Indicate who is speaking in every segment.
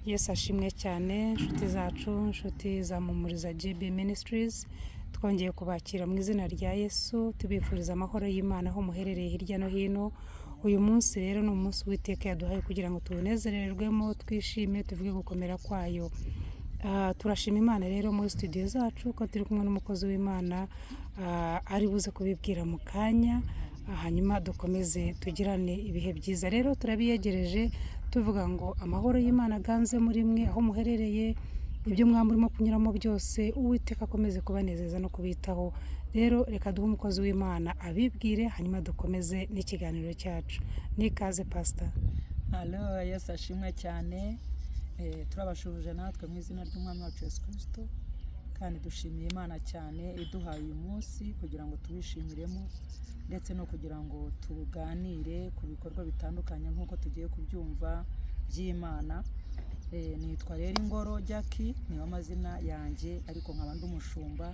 Speaker 1: Yesu ashimwe cyane, inshuti zacu, inshuti za Mumuriza GB Ministries. Twongeye kubakira mu izina rya Yesu, tubifuriza amahoro y'Imana aho muherereye hirya no hino. Uyu munsi rero ni umunsi Uwiteka yaduhaye kugira ngo tuwunezererwemo, twishime, tuvuge gukomera kwayo. Turashima Imana rero muri studio zacu ko turi kumwe n'umukozi w'Imana, ari buze kubibwira mu kanya, hanyuma dukomeze tugirane ibihe byiza. Rero turabiyegereje tuvuga ngo amahoro y'Imana aganze muri mwe aho muherereye, ibyo mwaba murimo kunyuramo byose, Uwiteka akomeze kubanezeza no kubitaho. Rero reka duhe umukozi w'Imana abibwire, hanyuma dukomeze n'ikiganiro cyacu. N'ikaze, Pastor.
Speaker 2: Alo, Yesu ashimwe cyane. Turabashuhuje natwe mu izina ry'Umwami wacu Yesu Kirisito, kandi dushimiye Imana cyane iduhaye uyu munsi kugira ngo tuwishimiremo, ndetse no kugira ngo tuganire ku bikorwa bitandukanye nk'uko tugiye kubyumva by'Imana. Nitwa rero Ingoro Jackie, niyo amazina yanjye, ariko nkaba ndi umushumba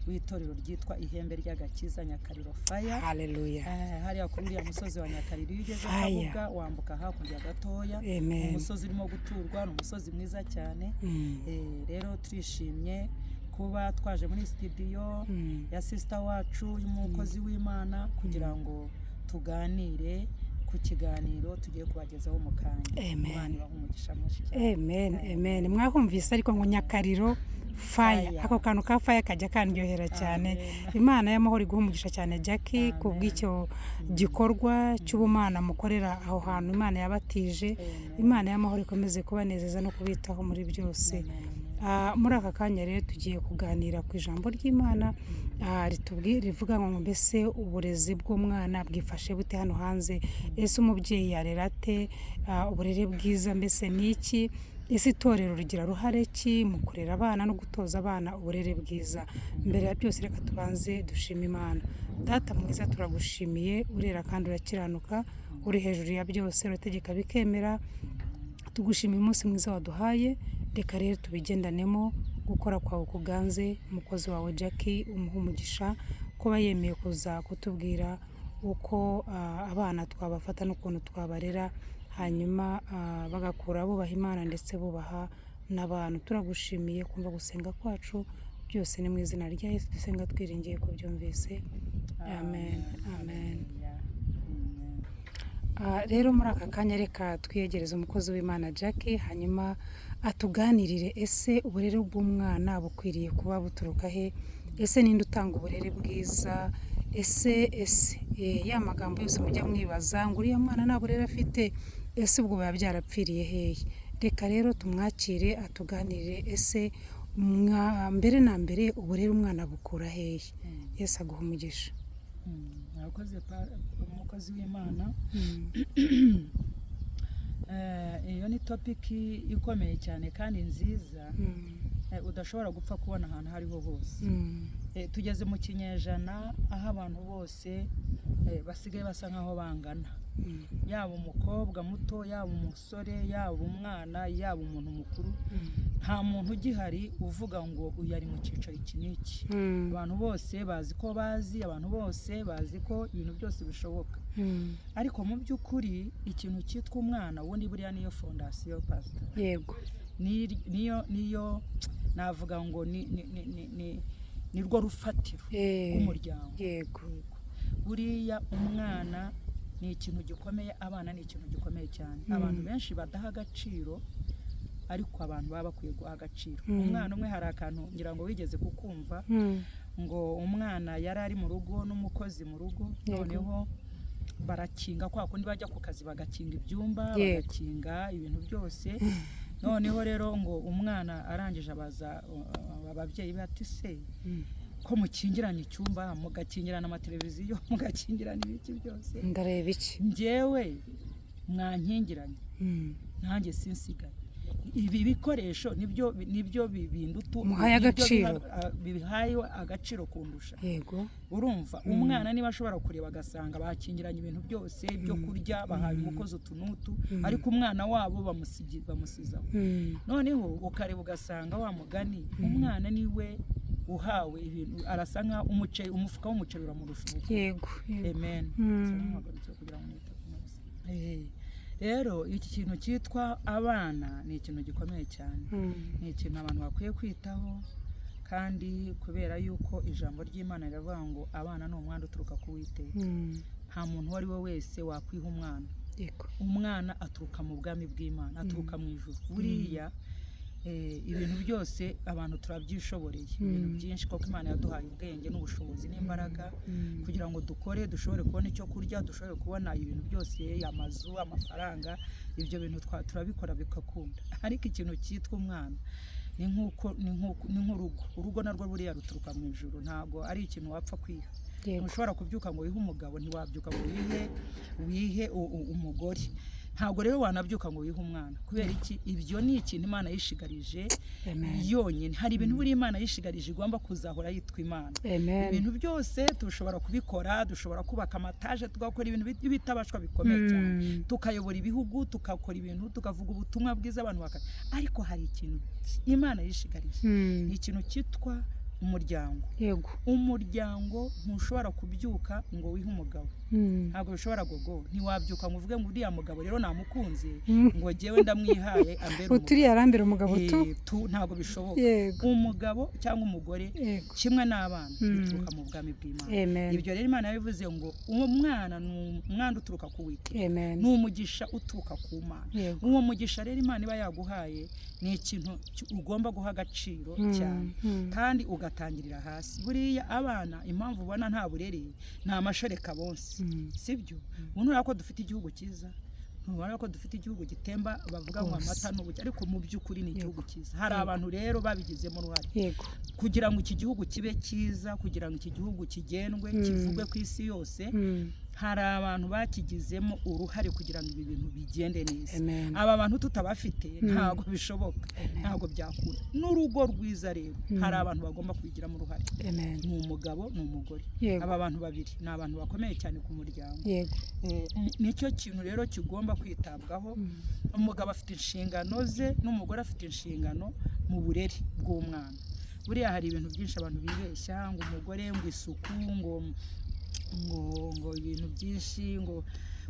Speaker 2: w'itorero ryitwa Ihembe ry'Agakiza Nyakariro Fire.
Speaker 1: Haleluya.
Speaker 2: Hariya kuri uriya musozi wa Nyakariro, iyo ugeze
Speaker 1: Fire.
Speaker 2: Kabuga, wambuka hakurya gatoya.
Speaker 1: Amen.
Speaker 2: Umusozi urimo guturwa, ni umusozi mwiza cyane. Rero turishimye kuba twaje muri studio ya sister wacu y'umukozi w'Imana kugira ngo tuganire ku kiganiro tugiye kubagezaho mu kanya.
Speaker 1: Amen.
Speaker 2: Imana ibahe umugisha mwinshi cyane.
Speaker 1: Amen, amen. Mwahumvise ariko ngo Nyakariro Fire.
Speaker 2: Fire.
Speaker 1: Ako kantu ka fire kajya kandyohera cyane.
Speaker 2: Amen.
Speaker 1: Imana y'amahoro iguha umugisha cyane, Jackie,
Speaker 2: Amen.
Speaker 1: ku bw'icyo gikorwa cy'ubumana mukorera aho hantu Imana yabatije.
Speaker 2: Amen.
Speaker 1: Imana y'amahoro ikomeze kubanezeza no kubitaho muri byose.
Speaker 2: Amen.
Speaker 1: Muri aka kanya rero tugiye kuganira ku ijambo ry'Imana, rivuga ngo mbese uburezi bw'umwana bwifashe bute hano hanze? Ese umubyeyi yarera ate? Uburere bwiza mbese ni iki? Ese itorero rigira ruhare ki mu kurera abana no gutoza abana uburere bwiza? Mbere ya byose, reka tubanze dushime Imana. Data mwiza, turagushimiye, urera kandi urakiranuka, uri hejuru ya byose, urategeka bikemera. Tugushimiye umunsi mwiza waduhaye. Reka rero tubigendanemo, gukora kwawe kuganze. Umukozi wawe Jackie umuha umugisha kuba yemeye kuza kutubwira uko abana twabafata n'ukuntu twabarera, hanyuma bagakura bubaha Imana ndetse bubaha n'abantu. Turagushimiye kumva gusenga kwacu. Byose ni mu izina rya Yesu dusenga twiringiye ko byumvise. Amen, amen.
Speaker 2: Hallelujah. Amen.
Speaker 1: Rero muri aka kanya reka twiyegereze umukozi w'Imana Jackie, hanyuma atuganirire. Ese uburere bw'umwana bukwiriye kuba buturuka he? Ese ninde utanga uburere bwiza? Ese ya magambo yose mujya mwibaza ngo uriya mwana nta burere afite, ese ubwo biba byarapfiriye hehe? Reka rero tumwakire atuganirire. Ese mbere na mbere uburere umwana bukura hehe? Yesu aguha umugisha.
Speaker 2: Murakoze, umukozi w'Imana. Iyo ni topic ikomeye cyane kandi nziza, udashobora gupfa kubona ahantu aho ariho hose. Tugeze mu kinyejana aho abantu bose basigaye basa nkaho bangana, yaba umukobwa muto, yaba umusore, yaba umwana, yaba umuntu mukuru. Nta muntu ugihari uvuga ngo uyu ari mu cyiciro iki n'iki. Abantu bose bazi ko bazi, abantu bose bazi ko ibintu byose bishoboka. Ariko mu by'ukuri ikintu cyitwa umwana ubundi buriya niyo fondation, pastor. Niyo navuga ngo ni rwo rufatiro rw'umuryango. Buriya umwana ni ikintu gikomeye, abana ni ikintu gikomeye cyane. Abantu benshi badaha agaciro, ariko abantu baba bakwiye guha agaciro. Umwana umwe, hari akantu ngira ngo wigeze kukumva, ngo umwana yari ari mu rugo n'umukozi mu rugo. Noneho barakinga, kwa kundi bajya ku kazi bagakinga ibyumba, bagakinga ibintu byose. Noneho rero ngo umwana arangije abaza ababyeyi be ati: "Se ko mukingiranye icyumba, mugakingirana amateleviziyo, mugakingirana ibiki byose,
Speaker 1: Ndareba iki?
Speaker 2: njyewe mwankingiranye nanjye sinsigaye? Ibi bikoresho nibyo bindutu
Speaker 1: Muhaye
Speaker 2: nibyo
Speaker 1: agaciro.
Speaker 2: Bihaye agaciro kundusha?" Urumva umwana niba ashobora kureba agasanga bakingiranye ibintu byose, ibyo kurya bahaye umukozi utu n'utu, ariko umwana wabo bamusizaho. Noneho ukareba ugasanga wa mugani umwana niwe uhawe ibintu, arasa nka umuceri, umufuka w'umuceri uramurusha ubukuru.
Speaker 1: Yego.
Speaker 2: Amen. Kugira ngo mwite ku munsi. Rero iki kintu cyitwa abana ni ikintu gikomeye cyane, ni ikintu abantu bakwiye kwitaho, kandi kubera yuko ijambo ry'Imana riravuga ngo abana ni umwanda uturuka ku Uwiteka. Nta muntu uwo ari we wese wakwiha umwana. Umwana aturuka mu bwami bw'Imana, aturuka mu ijuru. Buriya ibintu byose abantu turabyishoboreye, ibintu byinshi, kuko Imana yaduhaye ubwenge n'ubushobozi n'imbaraga kugira ngo dukore, dushobore kubona icyo kurya, dushobore kubona ibintu byose, amazu, amafaranga, ibyo bintu turabikora bigakunda. Ariko ikintu cyitwa umwana ni nk'uko ni nk'urugo. Urugo narwo buriya ruturuka mu ijuru, ntabwo ari ikintu wapfa kwiha. Ntushobora kubyuka ngo wihe umugabo, ntiwabyuka ngo wihe umugore, ntabwo rero wanabyuka ngo wihe umwana. Kubera iki? Ibyo ni ikintu Imana yishigarije
Speaker 1: Amen.
Speaker 2: yonyine. Hari ibintu buriya Imana yishigarije igomba kuzahora yitwa Imana.
Speaker 1: Amen.
Speaker 2: Ibintu byose dushobora kubikora, dushobora kubaka amataje, tugakora ibintu bitabashwa bikomeye cyane, tukayobora ibihugu, tugakora ibintu, tukavuga ubutumwa bwiza abantu baka, ariko hari ikintu Imana yishigarije, ni ikintu cyitwa umuryango. Umuryango ntushobora kubyuka ngo wihe umugabo, ntabwo bishobora gogo. Ntiwabyuka ngo uvuge ngo uriya mugabo rero namukunze, ngo jyewe ndamwihaye ambere umugabo.
Speaker 1: Uturiye arambere umugabo tu.
Speaker 2: Tu ntabwo bishoboka. Umugabo cyangwa umugore kimwe n'abana bituruka mu bwami bw'Imana.
Speaker 1: Amen.
Speaker 2: Ibyo rero Imana yabivuze ngo umwana ni umwana uturuka ku Uwiteka,
Speaker 1: Amen.
Speaker 2: ni umugisha uturuka ku Mana. Uwo mugisha rero Imana iba yaguhaye ni ikintu ugomba guha agaciro cyane, kandi ugatangirira hasi. Buriya abana impamvu ubona nta burere ni amashereka bonse, sibyo? Ubu ntureba ko dufite igihugu cyiza, ntubona ko dufite igihugu gitemba bavuga ngo amata n'ubuki, ariko mu by'ukuri ni igihugu cyiza. Hari abantu rero babigizemo uruhare kugira ngo iki gihugu kibe cyiza, kugira ngo iki gihugu kigendwe, kivugwe ku isi yose. Hari abantu bakigizemo uruhare kugira ngo ibi bintu bigende neza.
Speaker 1: Amen.
Speaker 2: Aba bantu tutabafite ntabwo bishoboka, ntabwo byakunda. N'urugo rwiza rero hari abantu bagomba kubigiramo uruhare.
Speaker 1: Amen.
Speaker 2: Ni umugabo, ni umugore. Aba bantu babiri ni abantu bakomeye cyane ku muryango. Nicyo kintu rero kigomba kwitabwaho. Umugabo afite inshingano ze n'umugore afite inshingano mu burere bw'umwana. Buriya hari ibintu byinshi abantu bibeshya ngo umugore, ngo isuku, ngo ibintu byinshi, ngo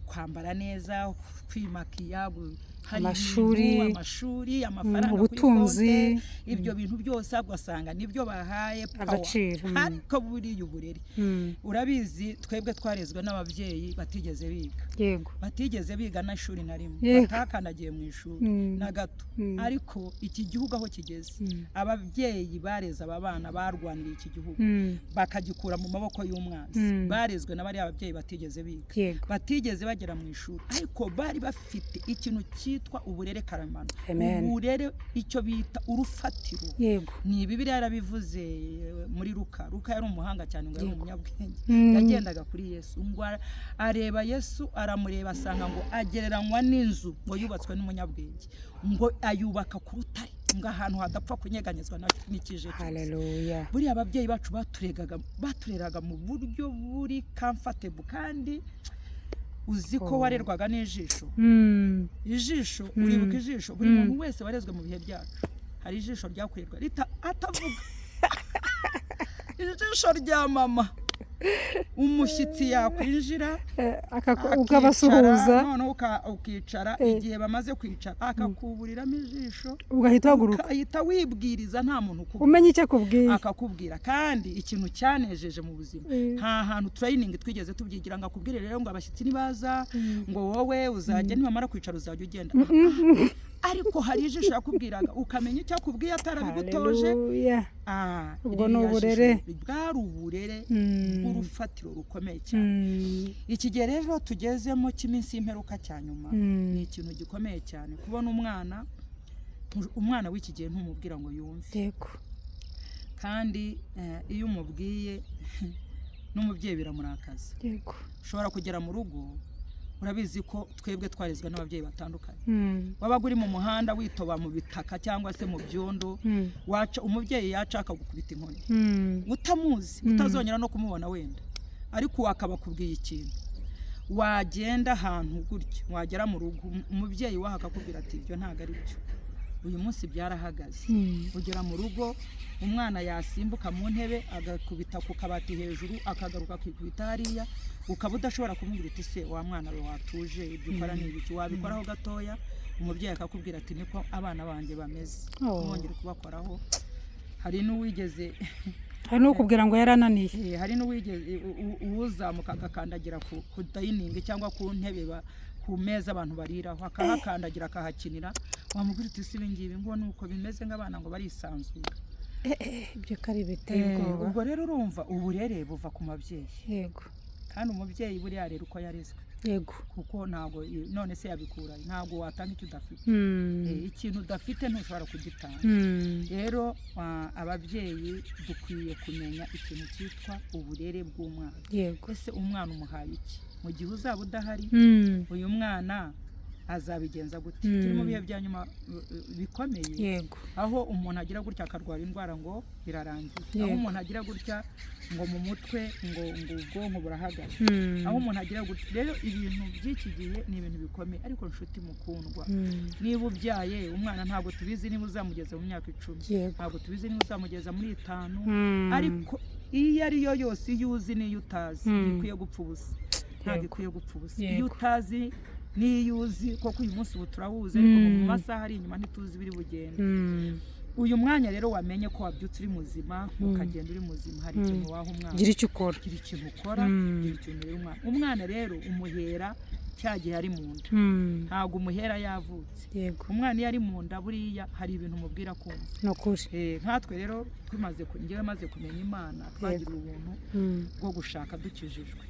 Speaker 2: kwambara neza, kwimakiya, hari
Speaker 1: Amashuri.
Speaker 2: ibintu, amashuri, amafaranga kuri
Speaker 1: Ubutunzi.
Speaker 2: konte, ibyo bintu byose ugasanga nibyo bahaye power.
Speaker 1: Agaciro.
Speaker 2: Ariko buriya uburere, urabizi twebwe twarezwe n'ababyeyi batigeze biga, batigeze biga n'ishuri na rimwe, batakandagiye mu ishuri na gato. Ariko iki gihugu aho kigeze, ababyeyi bareze aba bana, barwaniriye iki gihugu, bakagikura mu maboko y'umwanzi, barezwe na bariya babyeyi batigeze biga, batigeze bagera mu ishuri, ariko bari bafite ikintu cyitwa uburere karemano.
Speaker 1: Amen.
Speaker 2: Uburere, icyo bita urufatiro. Ni Bibiliya yarabivuze muri Luka. Luka yari umuhanga cyane, ngo yari umunyabwenge. Yagendaga kuri Yesu, ngo areba Yesu, aramureba, asanga ngo agereranywa n'inzu ngo yubatswe n'umunyabwenge, ngo ayubaka ku rutare, ngo ahantu hadapfa kunyeganyezwa n'ikije cyose.
Speaker 1: Haleluya.
Speaker 2: Buriya ababyeyi bacu batureraga mu buryo buri comfortable, kandi uzi ko warerwaga n'ijisho. Ijisho, uribuka ijisho? Buri muntu wese warezwe mu bihe byacu hari ijisho ryakorerwa rita atavuga, ijisho rya mama. Umushyitsi yakwinjira, akicara,
Speaker 1: ukabasuhuza,
Speaker 2: noneho ukicara. Igihe bamaze kwicara akakuburiramo ijisho,
Speaker 1: ugahita uhaguruka,
Speaker 2: ukahita wibwiriza nta muntu ukubwira,
Speaker 1: umenya icyo akubwiye.
Speaker 2: Akakubwira. Kandi ikintu cyanejeje mu buzima, nta hantu training twigeze tubyigira ngo akubwire rero ngo abashyitsi nibaza, ngo wowe uzajya nibamara kwicara uzajya ugenda. Ariko hari ijisho yakubwiraga ukamenya icyo akubwiye atarabigutoje.
Speaker 1: Haleluya. Ubwo ni
Speaker 2: Ririya
Speaker 1: uburere.
Speaker 2: jisho bwari uburere bw'urufatiro rukomeye cyane. Iki gihe rero tugezemo cy'iminsi y'imperuka cya nyuma, ni ikintu gikomeye cyane kubona umwana w'iki gihe ntumubwira ngo yumve. Kandi iyo umubwiye n'umubyeyi biramurakaza. Ushobora kugera mu rugo, urabizi ko twebwe twarezwe n'ababyeyi batandukanye. Wabaga uri mu muhanda witoba mu bitaka cyangwa se mu byondo, waca umubyeyi yaca akagukubita inkoni, utamuzi, utazongera no kumubona wenda, ariko wakaba akubwiye ikintu. Wagenda ahantu gutya, wagera mu rugo umubyeyi waho akakubwira ati ibyo ntabwo ari byo. Uyu munsi byarahagaze. Ugera mu rugo, umwana yasimbuka mu ntebe agakubita ku kabati hejuru, akagaruka akikubita hariya, ukaba udashobora kumubwira uti: "Se wa mwana we, watuje? Ibyo ukora ni ibiki?" Wabikoraho gatoya, umubyeyi akakubwira ati: "Niko abana banjye bameze."
Speaker 1: Oh.
Speaker 2: Ntiwongere kubakoraho. Hari n'uwigeze
Speaker 1: Hari n'ukubwira ngo yarananiye.
Speaker 2: Hari n'uwigeze uwuzamuka agakandagira ku dining cyangwa ku ntebe ku meza abantu bariraho, akahakandagira, akahakinira. Wamubwira uti: "Si ibi ngibi?" Ngo ni uko bimeze, nk'abana ngo barisanzura.
Speaker 1: Ibyo ko ari biteye ubwoba.
Speaker 2: Ubwo rero urumva uburere buva ku mabyeyi. Kandi umubyeyi buriya rero uko yarezwe, kuko ntabwo, none se yabikura? Ntabwo watanga icyo udafite. Ikintu udafite ntushobora kugitanga. Rero ababyeyi dukwiye kumenya ikintu cyitwa uburere bw'umwana. Ese umwana umuhaye iki mu gihe uzaba udahari? Uyu mwana azabigenza gute? Turi mu bihe bya nyuma bikomeye, aho umuntu agira gutya akarwara indwara ngo birarangiye, aho umuntu agira gutya ngo mu mutwe ngo ubwonko burahagaze, aho umuntu agira gutya. Rero ibintu by'iki gihe ni ibintu bikomeye. Ariko nshuti mukundwa, niba ubyaye umwana, ntabwo tubizi niba uzamugeza mu myaka 10, ntabwo tubizi niba uzamugeza muri 5, ariko iyo ari yo yose, iyo uzi n'iyo utazi, ntikwiye gupfa ubusa, ntabwo ikwiye gupfa ubusa. Iyo utazi n'iyo uzi, koko uyu munsi ubu turawuzi, ariko mu masaha ari inyuma ntituzi ibiri bugende. Uyu mwanya rero wamenye ko wabyutse uri muzima, ukagenda uri muzima, hari ikintu waha umwana.
Speaker 1: Gira icyo ukora.
Speaker 2: Gira ikintu ukora. Gira ikintu rero umwana. Umwana rero umuhera cya gihe ari mu nda, ntabwo umuhera yavutse. Umwana iyo ari mu nda, buriya hari ibintu umubwira kumva.
Speaker 1: Ni ukuri.
Speaker 2: Nkatwe rero tumaze njyewe maze kumenya Imana, twagira ubuntu bwo gushaka dukijijwe.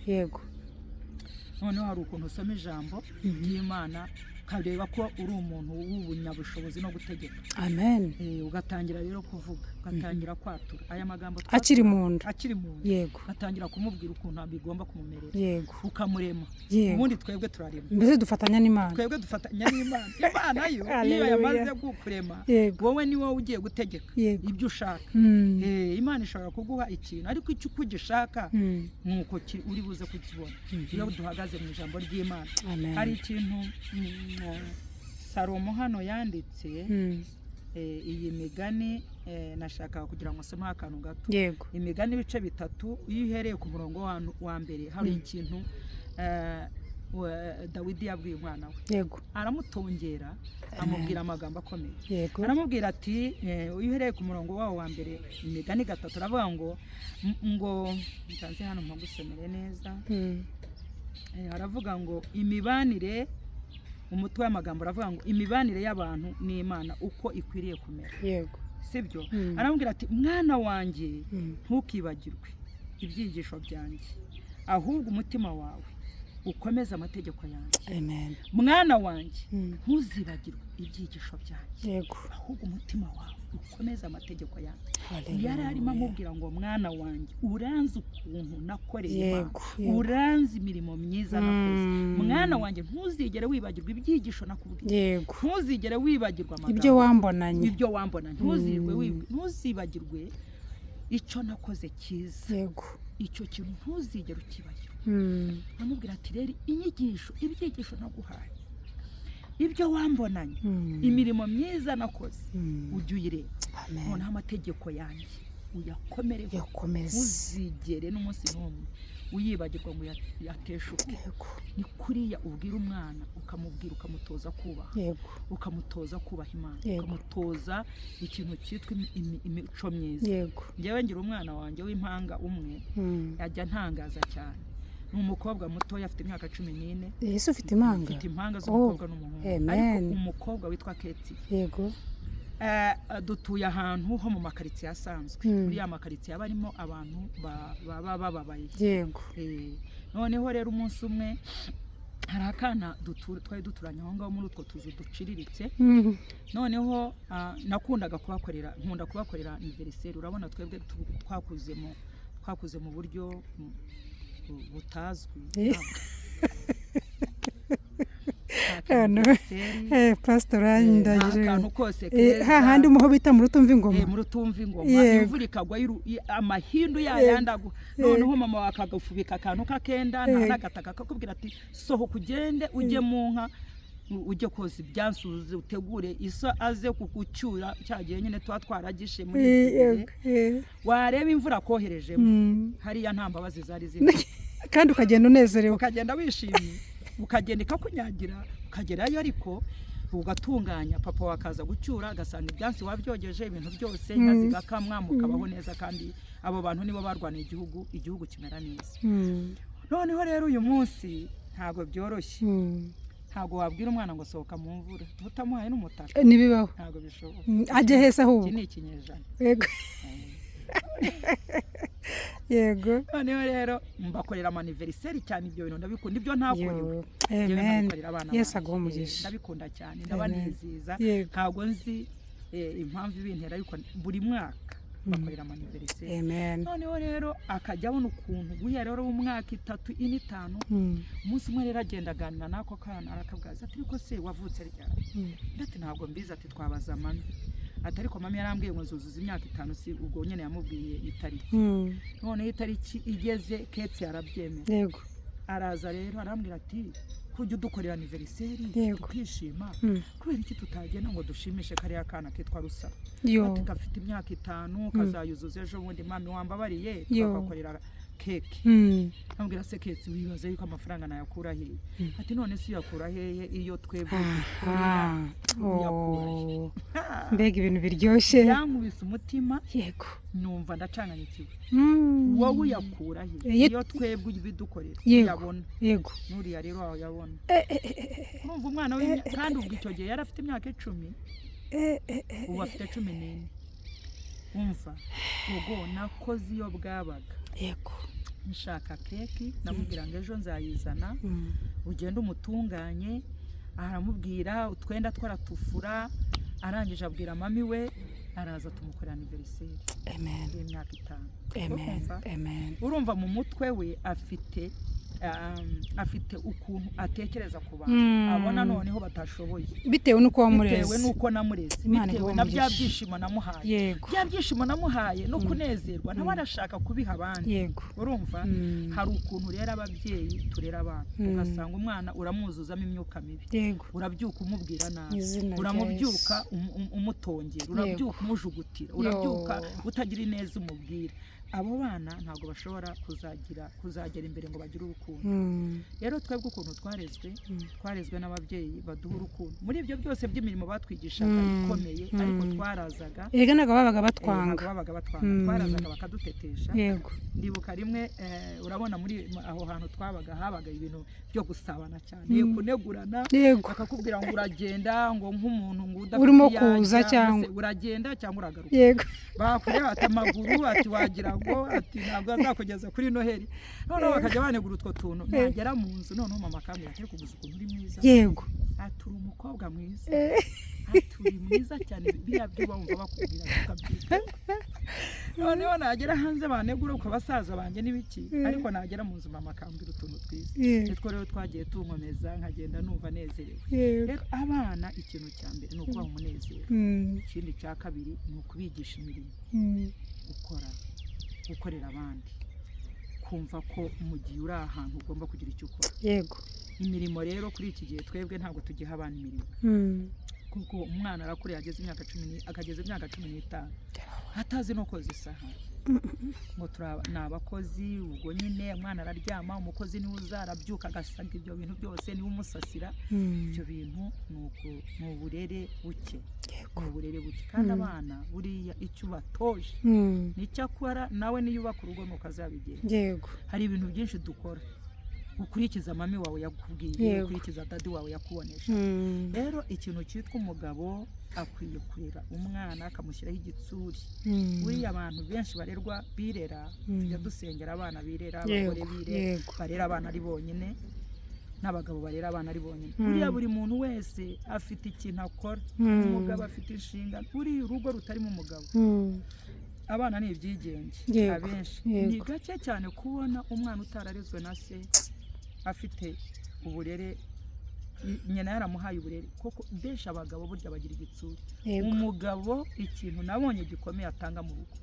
Speaker 2: Noneho hari ukuntu usoma ijambo ry'Imana, ukareba ko uri umuntu w'ubunyabushobozi no gutegeka.
Speaker 1: Amen.
Speaker 2: Ugatangira rero kuvuga, ugatangira kwatura aya magambo
Speaker 1: Akiri mu nda.
Speaker 2: Akiri mu nda. Ugatangira kumubwira ukuntu bigomba kumumerera, ukamurema. Ubundi twebwe turarema.
Speaker 1: Mbese dufatanya n'Imana.
Speaker 2: Twebwe dufatanya n'Imana. Imana yo iyo
Speaker 1: Haleluya.
Speaker 2: yamaze kukurema, wowe ni wowe ugiye gutegeka ibyo ushaka. Imana ishobora kuguha ikintu, ariko icyo uko ugishaka nuko uri buze kukibona iyo duhagaze mu ijambo ry'Imana.
Speaker 1: Amen.
Speaker 2: Hari ikintu Salomo hano yanditse, iyi migani, nashakaga kugira ngo nsomeho akantu gato. Imigani ibice 3, iyo uhereye ku murongo wa mbere, hari ikintu Dawidi yabwiye umwana we. Aramutongera, amubwira amagambo akomeye. Aramubwira ati, iyo uhereye ku murongo wawo wa mbere, Imigani 3, aravuga ngo nsanze hano mpagusomere neza. Aravuga ngo imibanire, umutwe w'amagambo aravuga ngo imibanire y'abantu n'Imana uko ikwiriye kumera. Sibyo? Aramubwira ati: "Mwana wanjye, ntukibagirwe ibyigisho byanjye, ahubwo umutima wawe ukomeze amategeko yanjye."
Speaker 1: Amen.
Speaker 2: Mwana wanjye, ntuzibagirwe ibyigisho byanjye, ahubwo umutima wawe ukomeze amategeko yanjye.
Speaker 1: Haleluya.
Speaker 2: Yari arimo amubwira ngo: "Mwana wanjye, uranzi ukuntu nakoreye Imana, uranzi imirimo myiza nakoze. Mwana wanjye, ntuzigere wibagirwa ibyigisho nakubwiye, ntuzigere wibagirwa amagambo,
Speaker 1: Ibyo wambonanye.
Speaker 2: ibyo wambona, ntuzibagirwe icyo nakoze cyiza, icyo kintu ntuzigere ukibagirwa." Amubwira ati: "Rero inyigisho, ibyigisho naguhaye, ibyo wambonanye, imirimo myiza nakoze, ujye uyireba.
Speaker 1: Amen.
Speaker 2: Noneho amategeko yanjye uyakomereho,
Speaker 1: Yakomeze.
Speaker 2: ntuzigere n'umunsi n'umwe uyibagirwa ngo uyateshuke." Ni kuriya ubwira umwana, ukamubwira, ukamutoza kubaha, ukamutoza kubaha Imana, ukamutoza ikintu cyitwa imico myiza. Njyewe ngira umwana wanjye w'impanga umwe, ajya ntangaza cyane. Ni umukobwa mutoya, afite imyaka 14.
Speaker 1: Ese ufite impanga?
Speaker 2: Mfite impanga z'umukobwa n'umuhungu,
Speaker 1: Amen.
Speaker 2: ariko umukobwa witwa Keti. Dutuye ahantu ho mu makaritsiye asanzwe, muri ya makaritsiye aba arimo abantu baba bababaye. Noneho rero umunsi umwe hari akana twari duturanye aho ngaho muri utwo tuzu duciriritse. Noneho nakundaga kubakorera, nkunda kubakorera anniversaire. Urabona twebwe twakuze mu buryo butazwi. Nta anniversaire,
Speaker 1: Pastor,
Speaker 2: nta
Speaker 1: ndangije.
Speaker 2: kantu kose keza.
Speaker 1: Hahandi umuho bita mu rutumva ingoma.
Speaker 2: Mu rutumva ingoma. Imvura ikagwa amahindu yayandi agwa, noneho mama wawe akagufubika akantu k'akenda nta n'agataka, akakubwira ati: "Sohoka ugende ujye mu nka." Ujye koza ibyansi, utegure iso aze kugucyura cya gihe nyine tuba twaragishe muri iki gihe.
Speaker 1: Yego,
Speaker 2: Wareba imvura koherejemo, hariya nta mbabazi zari zihari.
Speaker 1: Kandi ukagenda unezerewe.
Speaker 2: Ukagenda wishimye, ukagenda ikakunyagira, ukagerayo ariko ugatunganya, papa wakaza gucyura agasanga ibyansi wabyogeje, ibintu byose, inka zigakamwa, mukabaho neza. Kandi abo bantu nibo barwaniye igihugu, igihugu kimera neza. Noneho rero uyu munsi ntabwo byoroshye. Ntabwo wabwira umwana ngo sohoka mu mvura utamuhaye n'umutaka.
Speaker 1: Ntibibaho.
Speaker 2: Ntabwo bishoboka.
Speaker 1: Ajya hese ahubwo?
Speaker 2: Iki ni ikinyejana.
Speaker 1: Yego.
Speaker 2: Noneho rero mbakorera ama anniversaire cyane. Ibyo bintu ndabikunda, ibyo ntakorewe
Speaker 1: Yo.
Speaker 2: njyewe
Speaker 1: Amen.
Speaker 2: nkabikorera abana
Speaker 1: Yesu
Speaker 2: banjye.
Speaker 1: aguhe umugisha.
Speaker 2: Ndabikunda cyane, ndabanezeza. Ntabwo nzi impamvu ibintera, ariko buri mwaka bakorera ama anniversaire.
Speaker 1: Amen.
Speaker 2: Noneho rero akajya abona ukuntu guhera rero mu mwaka 3, 4, 5. Umunsi umwe rero agenda aganira n'ako kana, arakabwaza ati: "Ariko se wavutse ryari?" Ati: "Ntabwo mbizi." Ati: "Twabaza mami." Ati: "Ariko mami yarambwiye ngo nzuzuza imyaka 5." Si ubwo nyine yamubwiye itariki. Noneho itariki igeze, Ketse arabyemera. Araza rero arambwira ati: "Kujya udukorera anniversaire tukishima, kubera iki tutagenda ngo dushimishe kariya kana kitwa Rusa?"
Speaker 1: Yo.
Speaker 2: Ati: "Gafite imyaka 5, kazayuzuza ejo bundi. Mami, wambabariye
Speaker 1: Yo.
Speaker 2: tukagakorera keke?" Ambwira: "Se Ketse, wibaza yuko amafaranga nayakura hehe?" Ati: "None se uyakura hehe iyo twebwe dukorera, uyakura he?"
Speaker 1: Oh. Mbega ibintu biryoshye!
Speaker 2: Yankubise umutima, numva ndacanganyikiwe. Wowe uyakura he iyo twebwe ibidukorera uyabona? N'uriya rero wayabona. Urumva umwana kandi ubwo icyo gihe yari afite imyaka 10, ubu afite 14. Umva, ubwo nakoze iyo bwabaga nshaka keki, namubwira ngo ejo nzayizana, ugende umutunganye. Aramubwira utwenda twaratufura, arangije abwira mami we, araza tumukorera anniversaire
Speaker 1: Amen.
Speaker 2: y'imyaka 5.
Speaker 1: Amen.
Speaker 2: Urumva?
Speaker 1: Amen.
Speaker 2: Urumva mu mutwe we afite ukuntu atekereza ku bantu, abona noneho batashoboye.
Speaker 1: Bitewe n'uko wamureze.
Speaker 2: Bitewe n'uko namureze,
Speaker 1: Imana
Speaker 2: bitewe
Speaker 1: iguhe
Speaker 2: na bya
Speaker 1: umugisha.
Speaker 2: byishimo namuhaye, bya byishimo namuhaye no kunezerwa, nawe arashaka kubiha abandi. Urumva, hari ukuntu rero ababyeyi turera abana, ugasanga umwana uramwuzuzamo imyuka mibi. Urabyuka umubwira nabi,
Speaker 1: Izina rya
Speaker 2: uramubyuka
Speaker 1: Yesu.
Speaker 2: umutongera, urabyuka umujugutira, urabyuka utagira ineza umubwira. Abo bana ntabwo bashobora kuzagera imbere ngo bagire urukundo. Rero twebwe ukuntu twarezwe, twarezwe n'ababyeyi baduha urukundo muri ibyo byose by'imirimo batwigishaga ikomeye, ariko twarazaga.
Speaker 1: Erega ntabwo babaga batwanga.
Speaker 2: Ntabwo babaga batwanga. Twarazaga bakadutetesha. Ndibuka rimwe, urabona muri aho hantu twabaga habaga ibintu byo gusabana cyane, kunegurana, bakakubwira ngo uragenda ngo nk'umuntu ngo udafite
Speaker 1: Urimo
Speaker 2: iyo
Speaker 1: kuza
Speaker 2: ajya,
Speaker 1: cyangwa-
Speaker 2: mbese uragenda cyangwa uragaruka. Bakureba ati amaguru, ati wagira ngo, ati ntabwo azakugeza kuri Noheli. Noneho bakajya banegura utwo tuntu. Nagera mu nzu noneho mama akambwira ati: "Ariko gusa ukuntu uri mwiza," ati: "Uri umukobwa mwiza," ati: "Uri mwiza cyane." Biriya byo bumva bakubwira tukabyita. Noneho nagera hanze banegura uko basaza banjye n'ibiki, ariko nagera mu nzu mama akambwira utuntu twiza. Nitwo rero twagiye tunkomeza, nkagenda numva nezerewe. Rero abana, ikintu cya mbere ni ukubaha umunezero. Ikindi cya kabiri ni ukubigisha imirimo, gukora, gukorera abandi, kumva ko mu gihe uri ahantu ugomba kugira icyo ukora. Imirimo rero, kuri iki gihe twebwe ntabwo tugiha abana imirimo, kuko umwana arakura, yageze imyaka akageza imyaka 15 atazi no koza isahani, ngo ni abakozi. Ubwo nyine umwana araryama, umukozi niwe uza, arabyuka agasaga ibyo bintu byose, niwe umusasira. Ibyo bintu ni uburere buke, ni uburere buke. Kandi abana buriya icyo ubatoje nicyo akora. Nawe niyo ubaka urugo nuko azabigenza. Hari ibintu byinshi dukora ukurikiza mami wawe yakubwiye, ukurikiza daddy wawe yakubonesha. Rero ikintu cyitwa umugabo akwiye kurera umwana akamushyiraho igitsuri. Buriya abantu benshi barerwa birera, tujya dusengera abana birera, abagore birera, barera abana ari bonyine, n'abagabo barera abana ari bonyine. Buriya buri muntu wese afite ikintu akora. Umugabo afite inshingano. Buriya urugo rutarimo umugabo, abana ni ibyigenge. Abenshi ni gake cyane kubona umwana utararezwe na se afite uburere, nyina yaramuhaye uburere, koko benshi abagabo burya bagira igitsuri. Umugabo, ikintu nabonye gikomeye atanga mu rugo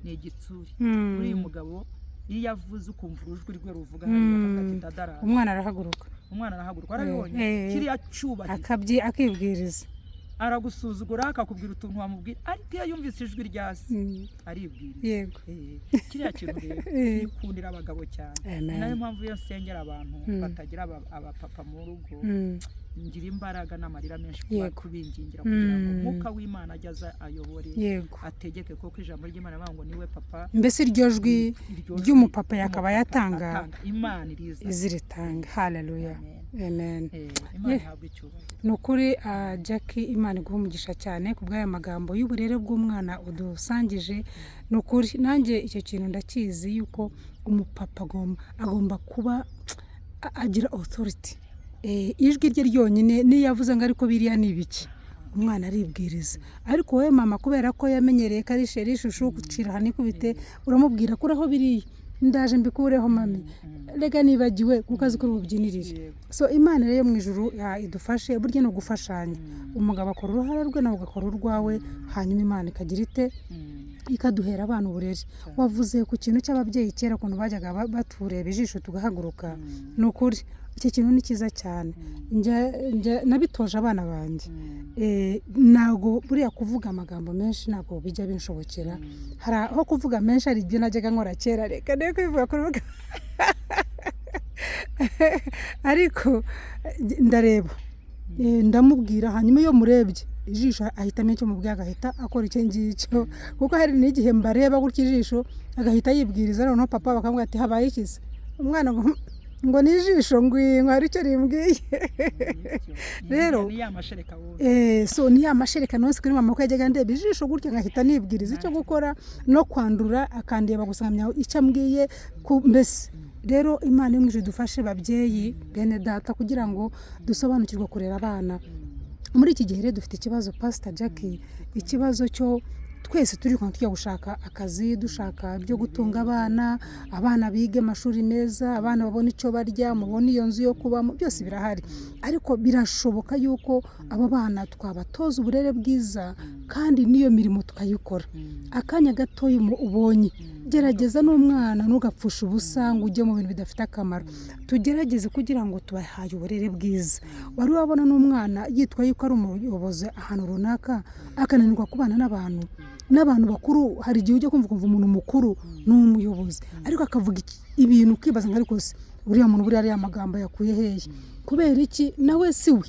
Speaker 2: ni igitsuri. Buriya umugabo Iyo avuze ukumva urujwi rwe ruvuga hariya, akavuga ati ndadaraje.
Speaker 1: Umwana arahaguruka.
Speaker 2: Umwana arahaguruka, warabibonye? Kiriya cyubahiro.
Speaker 1: Akibwiriza.
Speaker 2: Aragusuzugura, akakubwira utuntu wamubwira, ariko iyo yumvise ijwi rya se aribwiriza. Kiriya kintu rero gikundira abagabo cyane.
Speaker 1: Amen.
Speaker 2: Ni nayo mpamvu iyo nsengera abantu batagira abapapa mu rugo, ngira imbaraga n'amarira menshi kuba kubingingira kugira ngo umwuka w'Imana ajye aza ayobore, ategeke, kuko ijambo ry'Imana rivuga ngo niwe papa.
Speaker 1: Mbese iryo jwi
Speaker 2: Iryo jwi
Speaker 1: ry'umupapa yakaba
Speaker 2: ry'umupapa
Speaker 1: yatanga
Speaker 2: atanga, Imana iriza.
Speaker 1: Iziritanga. Haleluya.
Speaker 2: Amen.
Speaker 1: Amen.
Speaker 2: Imana ihabwa icyubahiro.
Speaker 1: Ni ukuri, Jackie, Imana iguha umugisha cyane ku bw'aya magambo y'uburere bw'umwana udusangije. Ni ukuri nanjye icyo kintu ndakizi yuko umupapa agomba kuba agira authority. Ijwi rye ryonyine, niyo yavuze ngo ariko biriya ni ibiki, umwana aribwiriza. Ariko wowe mama, kubera ko yamenyereye ko ari chéri, chouchou, gucira aha nikubite, uramubwira kuraho biriya, ndaje mbikureho mami, rega nibagiwe, kuko azi ko uri bubyinirire. So Imana rero yo mu ijuru idufashe. Burya ni ugufashanya, umugabo akora uruhare rwe, nawe ugakora urwawe, hanyuma Imana ikagira ite? Ikaduhera abana uburere. Wavuze ku kintu cy'ababyeyi kera, ukuntu bajyaga batureba ijisho tugahaguruka. Ni ukuri icyo kintu ni cyiza cyane. Njya nabitoje abana banjye. Ntabwo buriya kuvuga amagambo menshi ntabwo bijya binshobokera. Hari aho kuvuga menshi, hari ibyo najyaga nkora kera, reka niyo kwivuga ku rubuga, ariko ndareba, ndamubwira, hanyuma iyo murebye ijisho ahita amenya icyo mubwiye, agahita akora icyo ngicyo, kuko hari n'igihe mbareba gutya ijisho agahita yibwiriza, noneho papa bakamubwira ati habaye iki se? Umwana ngo ni ijisho ngo hari icyo rimbwiye. Rero
Speaker 2: ni ya mashereka wowe.
Speaker 1: So ni ya mashereka nonse kuri mama, ko yajyaga ndeba ijisho gutya ngahita nibwiriza icyo gukora, no kwandura akandeba gusa nkamenya icyo ambwiye. Mbese rero Imana yo mu ijuru idufashe, babyeyi bene data, kugira ngo dusobanukirwe kurera abana muri iki gihe. Rero dufite ikibazo, Pastor Jackie, ikibazo cyo twese turi kumwe tujya gushaka akazi, dushaka ibyo gutunga abana, abana bige amashuri meza, abana babone icyo barya, mubone iyo nzu yo kubamo, byose birahari. Ariko birashoboka yuko abo bana twabatoza uburere bwiza kandi n'iyo mirimo tukayikora. Akanya gatoya ubonye, gerageza n'umwana, ntugapfushe ubusa ngo ujye mu bintu bidafite akamaro. Tugerageze kugira ngo tubahaye uburere bwiza. Wari wabona n'umwana yitwa yuko ari umuyobozi ahantu runaka, akananirwa kubana n'abantu bakuru? Hari igihe ujya kumva ukumva umuntu mukuru ni umuyobozi, ariko akavuga ibintu ukibaza ngo ariko se uriya muntu buriya ariya magambo yakuye hehe? Kubera iki? Nawe si we.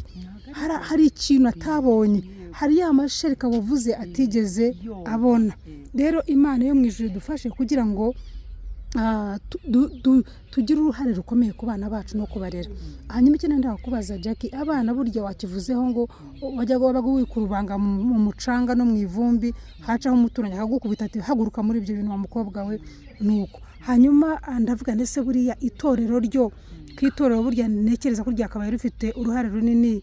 Speaker 1: Hari ikintu atabonye, hari ya mashereka wavuze atigeze abona. Rero Imana yo mu ijuru idufashe kugira ngo tugire uruhare rukomeye ku bana bacu no kubarera. Hanyuma icyo nenda kubaza Jackie, abana burya wakivuzeho ngo wajyaga wabaga wikurubanga mu mucanga no mu ivumbi, hacaho umuturanyi akagukubita ati haguruka muri ibyo bintu wa mukobwa we. Nuko hanyuma ndavuga ndetse buriya itorero ryo ku itorero burya ntekereza ko ryakabaye rifite uruhare runini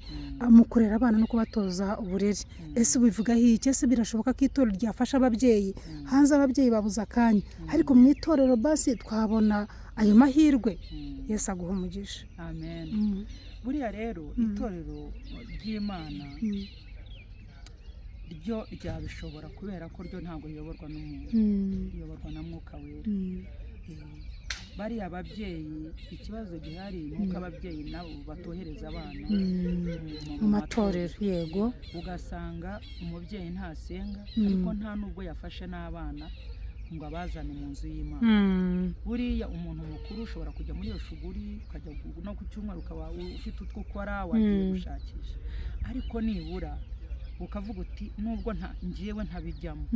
Speaker 1: mu kurera abana no kubatoza uburere. Ese ubivugaho iki? Ese birashoboka ko itorero ryafasha ababyeyi? Hanze ababyeyi babuze akanya, ariko mu itorero basi twabona ayo mahirwe. Yesu aguha umugisha.
Speaker 2: Amen. Buriya rero itorero ry'Imana ryo ryabishobora, kubera ko ryo ntabwo riyoborwa n'umuntu, riyoborwa na Mwuka Wera. Bariya ababyeyi, ikibazo gihari ni uko ababyeyi nabo batohereza abana
Speaker 1: mu matorero, yego.
Speaker 2: Ugasanga umubyeyi ntasenga, ariko nta n'ubwo yafashe n'abana ngo abazane mu nzu y'Imana. Buriya umuntu mukuru ushobora kujya muri iyo shuguri, ukajya no ku cyumweru ukaba ufite utwo ukora, wagiye gushakisha, ariko nibura ukavuga uti nubwo nta ngewe ntabijyamo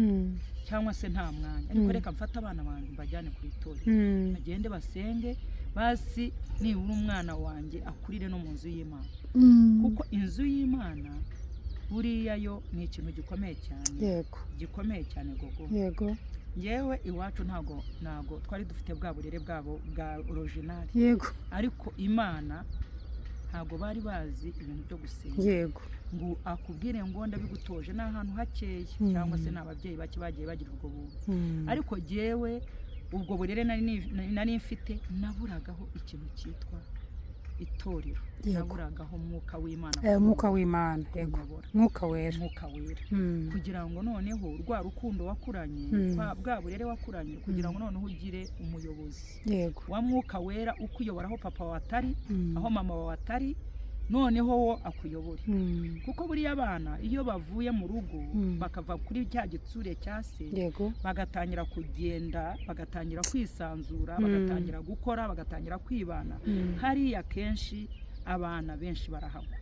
Speaker 2: cyangwa se nta mwanya, ariko reka mfate abana banjye mbajyane ku itorero, bagende basenge, basi nibura umwana wanjye akurire no mu nzu y'Imana, kuko inzu y'Imana buriya yo ni ikintu gikomeye cyane, gikomeye cyane gogo. Ngewe iwacu ntago twari dufite bwa burere bwabo bwa original, ariko Imana ntago bari bazi ibintu byo gusenga ngo akubwire ngo ndabigutoje. Ni ahantu hakeya cyangwa se ni ababyeyi bake bagiye bagira ubwo buntu, ariko jyewe ubwo burere nari mfite, naburagaho ikintu cyitwa Itorero
Speaker 1: Yego.
Speaker 2: naburagaho Umwuka w'Imana
Speaker 1: Umwuka w'Imana, yego.
Speaker 2: kunyobora.
Speaker 1: Mwuka Wera.
Speaker 2: Umwuka Wera, kugira ngo noneho rwa rukundo wakuranye, bwa burere wakuranye, kugira ngo noneho ugire umuyobozi wa Mwuka Wera ukuyobora aho papa wawe atari, aho mama wawe atari, noneho wo akuyobore. Kuko buriya abana iyo bavuye mu rugo, bakava kuri cya gitsure cya se, bagatangira kugenda, bagatangira kwisanzura, bagatangira gukora, bagatangira kwibana, hariya kenshi abana benshi barahagwa.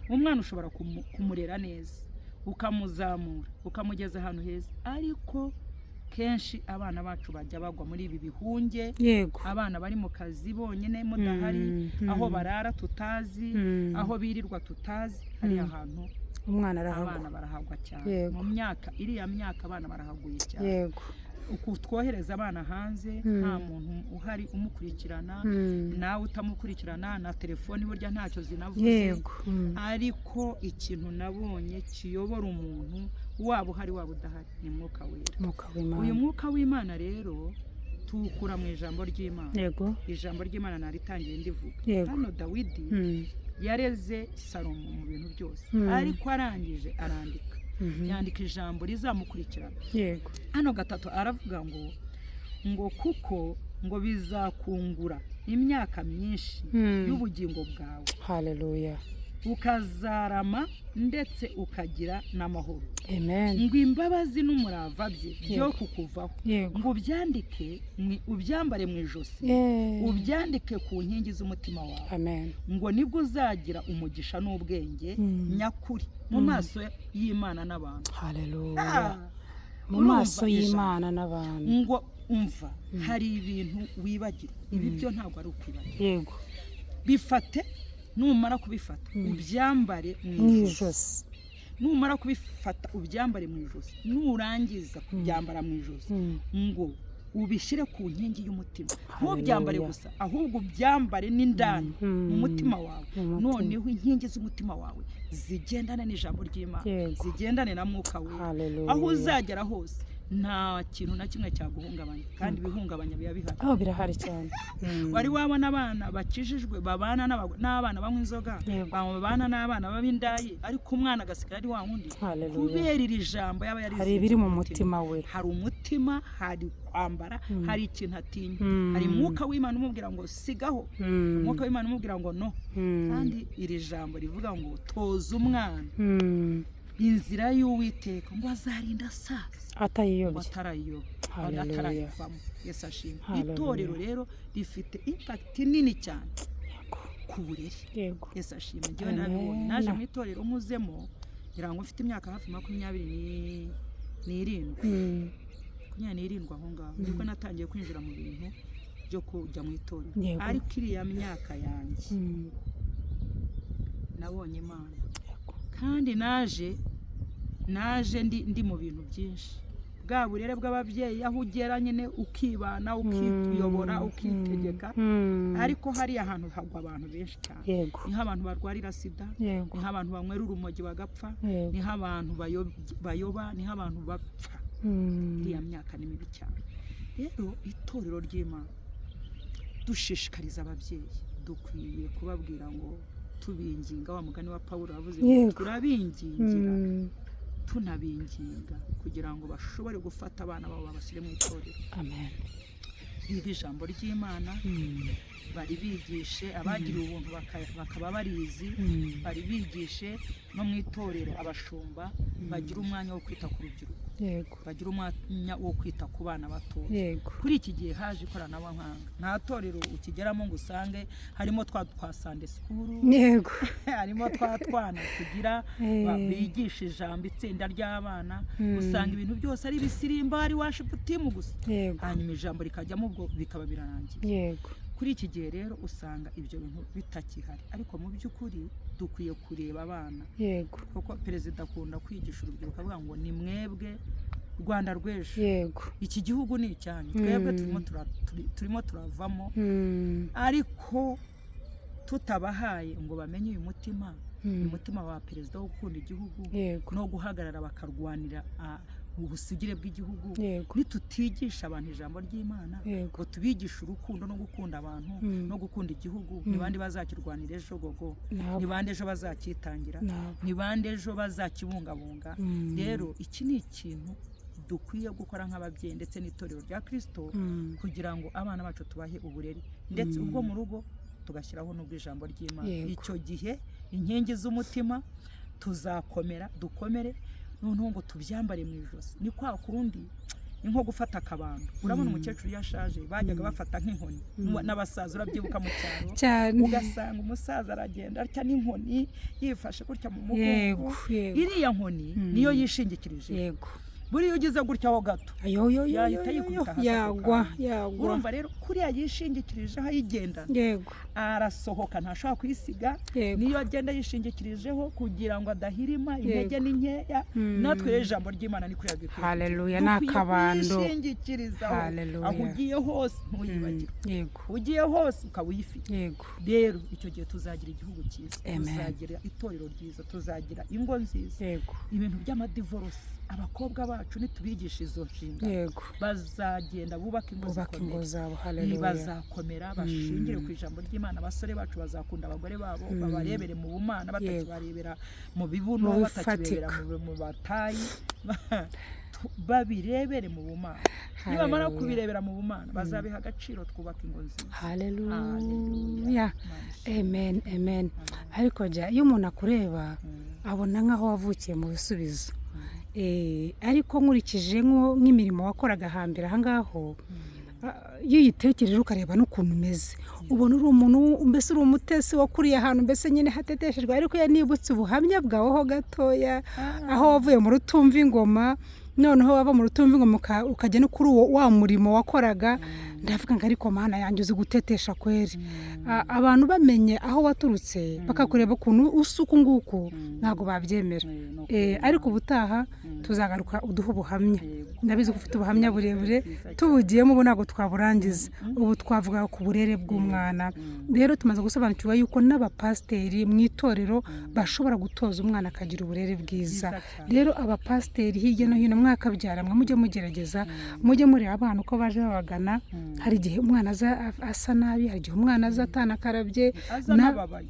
Speaker 2: Umwana ushobora kumurera neza, ukamuzamura, ukamugeza ahantu heza, ariko kenshi abana bacu bajya bagwa muri ibi bihunge. Abana bari mu kazi bonyine mudahari, aho barara tutazi, aho birirwa tutazi, hariya hantu
Speaker 1: Umwana arahagwa.
Speaker 2: abana barahagwa cyane. Mu myaka, iriya myaka, abana barahaguye cyane. Uku twohereza abana hanze, nta muntu uhari umukurikirana, nawe utamukurikirana, na telefoni burya ntacyo zinavuze. Ariko ikintu nabonye kiyobora umuntu, waba uhari waba udahari, ni Mwuka Wera.
Speaker 1: Mwuka w'Imana.
Speaker 2: Uyu Mwuka w'Imana rero tuwukura mu ijambo ry'Imana. Ijambo ry'Imana naritangiye ndivuga. Hano Dawidi yareze Salomo mu bintu byose, ariko arangije arandika, yandika ijambo rizamukurikirana. Hano gatatu aravuga ngo kuko ngo bizakungura imyaka myinshi y'ubugingo bwawe,
Speaker 1: Haleluya.
Speaker 2: ukazarama ndetse ukagira n'amahoro.
Speaker 1: Amen.
Speaker 2: Ngo imbabazi n'umurava bye byo kukuvaho, ngo ubyandike ubyambare mu ijosi, ubyandike ku nkingi z'umutima wawe.
Speaker 1: Amen.
Speaker 2: Ngo nibwo uzagira umugisha n'ubwenge nyakuri mu maso y'Imana n'abantu.
Speaker 1: Haleluya. Mu
Speaker 2: Urumva
Speaker 1: maso
Speaker 2: ijambo?
Speaker 1: y'Imana n'abantu.
Speaker 2: Ngo umva, hari ibintu wibagirwa, ibi byo ntabwo ari ukwibagirwa. Bifate, numara kubifata ubyambare mu
Speaker 1: Mu
Speaker 2: ijosi.
Speaker 1: ijosi.
Speaker 2: Numara kubifata ubyambare mu ijosi, nurangiza kubyambara mu ijosi, ngo ubishyire ku nkingi y'umutima. Ntubyambare gusa, ahubwo ubyambare n'indani mu mutima wawe.
Speaker 1: Mu mutima.
Speaker 2: Noneho inkingi z'umutima wawe zigendane n'ijambo ry'Imana, zigendane na Mwuka Wera.
Speaker 1: Haleluya.
Speaker 2: Aho uzagera hose nta kintu na kimwe cyaguhungabanya, kandi ibihungabanya biba bihari.
Speaker 1: Aho birahari cyane.
Speaker 2: Wari wabona abana bakijijwe babana n'abana banywa inzoga, babana n'abana b'indayi, ariko umwana agasigara ari wa wundi
Speaker 1: Haleluya.
Speaker 2: kubera iri jambo yaba yarize?
Speaker 1: Hari ibiri mu mutima we.
Speaker 2: Hari umutima, hari kwambara, hari ikintu atinya, hari Mwuka w'Imana umubwira ngo sigaho, Umwuka w'Imana umubwira ngo no. Kandi iri jambo rivuga ngo toza umwana inzira y'Uwiteka, ngo azarinda asaza ngo
Speaker 1: Atayiyobye.
Speaker 2: atarayiyoba,
Speaker 1: Haleluya.
Speaker 2: atarayivamo. Yesu ashimwe.
Speaker 1: Haleluya.
Speaker 2: Itorero rero rifite impact nini cyane ku burere. Yesu ashimwe. Njyewe
Speaker 1: Amen.
Speaker 2: nabibonye, naje mu itorero nkuzemo, ngira ngo mfite imyaka hafi 27, 27 aho ngaho nibwo natangiye kwinjira mu bintu byo kujya mu itorero. Ariko iriya myaka yanjye nabonye Imana. Kandi naje ndi mu bintu byinshi, bwa burere bw'ababyeyi, aho ugera nyine ukibana, ukiyobora, ukitegeka. Ariko hariya hantu hagwa abantu benshi cyane. Niho abantu barwarira sida, niho abantu banywera urumogi bagapfa, niho abantu bayoba, niho abantu bapfa. Iriya myaka ni mibi cyane. Rero itorero ry'Imana dushishikariza ababyeyi, dukwiye kubabwira ngo tubinginga, wa mugani wa Pawulo wavuze ngo turabingingira, tunabinginga kugira ngo bashobore gufata abana babo babashyire mu itorero,
Speaker 1: Amen.
Speaker 2: biga ijambo ry'Imana, baribigishe, abagiriwe ubuntu bakaba barizi, baribigishe no mu itorero. Abashumba bagira umwanya wo kwita ku rubyiruko, bagira umwanya wo kwita ku bana batoya. Kuri iki gihe haje ikoranabuhanga, nta torero ukigeramo ngo usange harimo twa Sunday school, harimo twa twana tugira bigisha ijambo, itsinda ry'abana. Usanga ibintu byose ari ibisirimba, ari worship team gusa, hanyuma ijambo rikajyamo, ubwo bikaba birarangiye. Kuri iki gihe rero usanga ibyo bintu bitakihari, ariko mu by'ukuri dukwiye kureba abana, kuko perezida akunda kwigisha urubyiruko avuga ngo ni mwebwe Rwanda rw'ejo, iki gihugu ni icyanyu, twebwe turimo turavamo. Ariko tutabahaye ngo bamenye uyu mutima, uyu mutima wa perezida wo gukunda igihugu no guhagarara bakarwanira. Ubusugire bw'igihugu,
Speaker 1: Yego.
Speaker 2: nitutigisha abantu ijambo ry'Imana,
Speaker 1: Yego.
Speaker 2: ngo tubigishe urukundo no gukunda abantu no gukunda igihugu, ni bande bazakirwanira ejo gogo?
Speaker 1: Nabo.
Speaker 2: Ni bande ejo bazacyitangira?
Speaker 1: Nabo.
Speaker 2: Ni bande ejo bazakibungabunga? Rero iki ni ikintu dukwiye gukora nk'ababyeyi ndetse n'itorero rya Kirisito, kugira ngo abana bacu tubahe uburere, ndetse ubwo mu rugo tugashyiraho n'ubw'ijambo ry'Imana.
Speaker 1: Yego.
Speaker 2: Icyo gihe inkingi z'umutima tuzakomera, dukomere, noneho ngo tubyambare mu ijosi. Ni kwa kundi, ni nko gufata akabando. Urabona umukecuru iyo ashaje bajyaga bafata nk'inkoni, n'abasaza urabyibuka mu cyaro,
Speaker 1: Cyane.
Speaker 2: ugasanga umusaza aragenda atya n'inkoni, yifashe gutya mu mugongo.
Speaker 1: Yego, yego.
Speaker 2: Iriya nkoni niyo yishingikirije. Buriya ugize gutya ho gato,
Speaker 1: Ayo yo yo
Speaker 2: yahita
Speaker 1: yo yo.
Speaker 2: yikubita hasi ako
Speaker 1: Yagwa.
Speaker 2: kanya.
Speaker 1: Yagwa.
Speaker 2: Urumva rero kuriya yishingikirijeho ayigendana, arasohoka ntashobora kuyisiga. Niyo agenda yishingikirijeho kugira ngo adahirima, intege ni nkeya. Natwe rero ijambo ry'Imana ni kuriya dukwiye
Speaker 1: Haleluya,
Speaker 2: dukwiye
Speaker 1: ni akabando.
Speaker 2: kuyishingikirizaho.
Speaker 1: Haleluya.
Speaker 2: Aho ugiye hose ntuyibagirwe, ugiye hose ukaba uyifite. Rero icyo gihe tuzagira igihugu cyiza,
Speaker 1: Amen.
Speaker 2: tuzagira itorero ryiza, tuzagira ingo nziza. Ibintu by'amadivorose, abakobwa bacu nitubigisha izo nshingano, bazagenda bubaka ingo
Speaker 1: Bubaka ingo
Speaker 2: zikomeye.
Speaker 1: zabo. Haleluya.
Speaker 2: Bazakomera bashingire ku ijambo ry'Imana. Abasore bacu bazakunda abagore babo, babarebere mu bumana, batakibarebera mu bibuno,
Speaker 1: Mu
Speaker 2: batakirebera
Speaker 1: bifatika.
Speaker 2: mu batayi, babirebere mu bumana. Nibamara
Speaker 1: Haleluya.
Speaker 2: kubirebera mu bumana, bazabiha agaciro, twubaka ingo nziza.
Speaker 1: Haleluya.
Speaker 2: Haleluya.
Speaker 1: Amen, amen. Ariko jya iyo umuntu akureba abona nk'aho wavukiye mu bisubizo. Ariko nkurikije nk'imirimo wakoraga hambere aha ngaho, iyo uyitekereje ukareba n'ukuntu umeze, ubona uri umuntu mbese uri umutesi wakuriye ahantu mbese nyine hateteshejwe. Ariko iyo nibutse ubuhamya bwawe ho gatoya, aho wavuye mu rutumva ingoma, noneho wava mu rutumva ingoma ukajya no kuri uwo wa murimo wakoraga, ndavuga ngo ariko Mana yanjye, uzi gutetesha kweri. Abantu bamenye aho waturutse, bakakureba ukuntu usa uku nguku, ntabwo babyemera. Ariko ubutaha tuzagaruka uduhe ubuhamya. Ndabizi ko ufite ubuhamya burebure, tubugiyemo ubu ntabwo twaburangiza. Ubu twavuga ku burere bw'umwana. Rero tumaze gusobanukirwa yuko n'abapasiteri mu itorero bashobora gutoza umwana akagira uburere bwiza.
Speaker 2: Bwiza cyane.
Speaker 1: Rero abapasiteri hirya no hino, mwakabyara mwe, mujye mugerageza mujye mureba abana uko baje babagana. Hari igihe umwana aza asa nabi, hari igihe umwana aza atanakarabye,
Speaker 2: aza n'ababaye.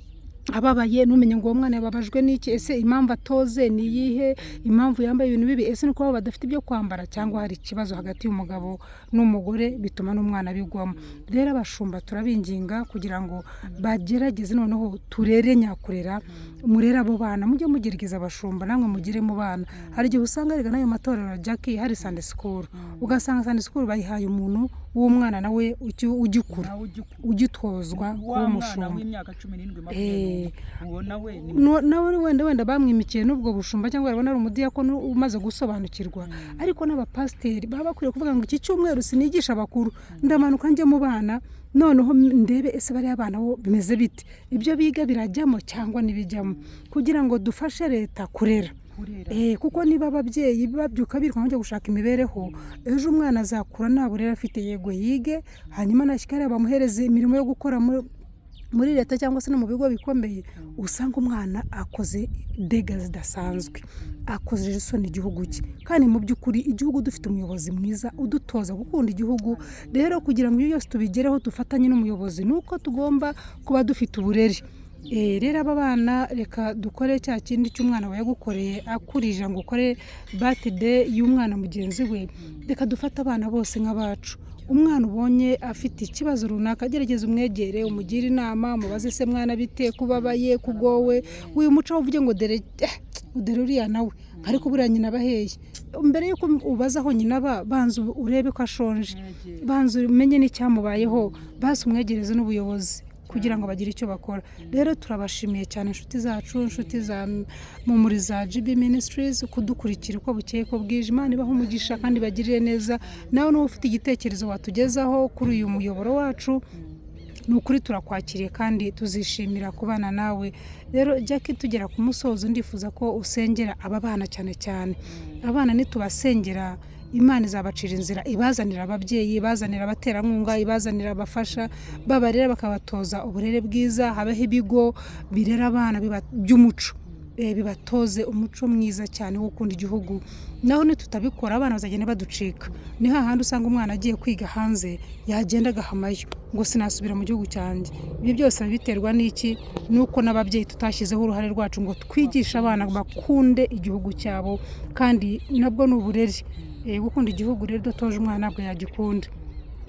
Speaker 1: Ababaye, ntumenye ngo uwo mwana yababajwe n'iki. Ese impamvu atoze ni iyihe? Impamvu yambaye ibintu bibi, ese ni uko baba badafite ibyo kwambara, cyangwa hari ikibazo hagati y'umugabo n'umugore bituma n'umwana abigwamo? Rero abashumba turabinginga kugira ngo bagerageze noneho turere nyakurera, murere abo bana. Mujye mugerageza abashumba namwe mugire mu bana. Hari igihe usanga erega n'ayo matorero, Jackie, hari Sunday school, ugasanga Sunday school bayihaye umuntu w'umwana nawe ugikura,
Speaker 2: nawe ugikura,
Speaker 1: ugitozwa kuba
Speaker 2: wa mwana
Speaker 1: umushumba
Speaker 2: w'imyaka 17, 21, uwo nawe ni
Speaker 1: Nawe wenda bamwimikiye n'ubwo bushumba, cyangwa barabona ari umudiyakoni umaze gusobanukirwa. Ariko n'abapasiteri baba bakwiye kuvuga ngo iki cyumweru sinigisha abakuru, ndamanuka njye mu bana, noneho ndebe ese bariya bana bo bimeze bite, ibyo biga birajyamo cyangwa ntibijyamo, kugira ngo dufashe leta kurera.
Speaker 2: Kurera.
Speaker 1: Kuko niba ababyeyi babyuka biruka bajya gushaka imibereho, ejo umwana azakura nta burere afite. Yego yige, hanyuma nashyika hariya bamuhereze imirimo yo gukora muri leta cyangwa se no mu bigo bikomeye, usanga umwana akoze dégâts zidasanzwe, akojeje isoni igihugu cye. Kandi mu by'ukuri igihugu dufite umuyobozi mwiza udutoza gukunda igihugu. Rero kugira ngo ibyo byose tubigereho dufatanye n'umuyobozi, ni uko tugomba kuba dufite uburere. Rero aba bana, reka dukore cya kindi cy'umwana wawe yagukoreye akurije ngo ukore birthday y'umwana mugenzi we. Reka dufate abana bose nk'abacu. Umwana ubonye afite ikibazo runaka, gerageza umwegere, umugire inama, umubaze se mwana bite, kubabaye, kugowe. Uyu muco uvuge ngo dore dore uriya nawe, ariko buriya nyina abaheye. Mbere y'uko ubaza aho nyina aba, banza urebe ko ashonje, banza umenye n'icyamubayeho, basi umwegereze n'ubuyobozi kugira ngo bagire icyo bakora. Rero turabashimiye cyane, inshuti zacu, inshuti za Mumuri za GB Ministries, kudukurikira uko bukeye ko bwije. Imana ibahe umugisha kandi bagirire neza. Nawe niba ufite igitekerezo watugezaho kuri uyu muyoboro wacu, ni ukuri turakwakiriye kandi tuzishimira kubana nawe. Rero Jackie, tugera ku musozo, ndifuza ko usengera aba bana cyane cyane. Abana nitubasengera, Imana izabacira inzira, ibazanira ababyeyi, ibazanira abaterankunga, ibazanira abafasha babarera, bakabatoza uburere bwiza. Habeho ibigo birera abana by'umuco. Bibatoze umuco mwiza cyane wo gukunda igihugu. Naho nitutabikora, abana bazagenda baducika. Ni hahandi usanga umwana agiye kwiga hanze, yagenda agahamayo ngo sinasubira mu gihugu cyanjye. Ibi byose biterwa n'iki? Nuko n'ababyeyi tutashyizeho uruhare rwacu ngo twigishe abana bakunde igihugu cyabo, kandi nabwo ni uburere. Gukunda igihugu rero, udatoje umwana ntabwo yagikunda.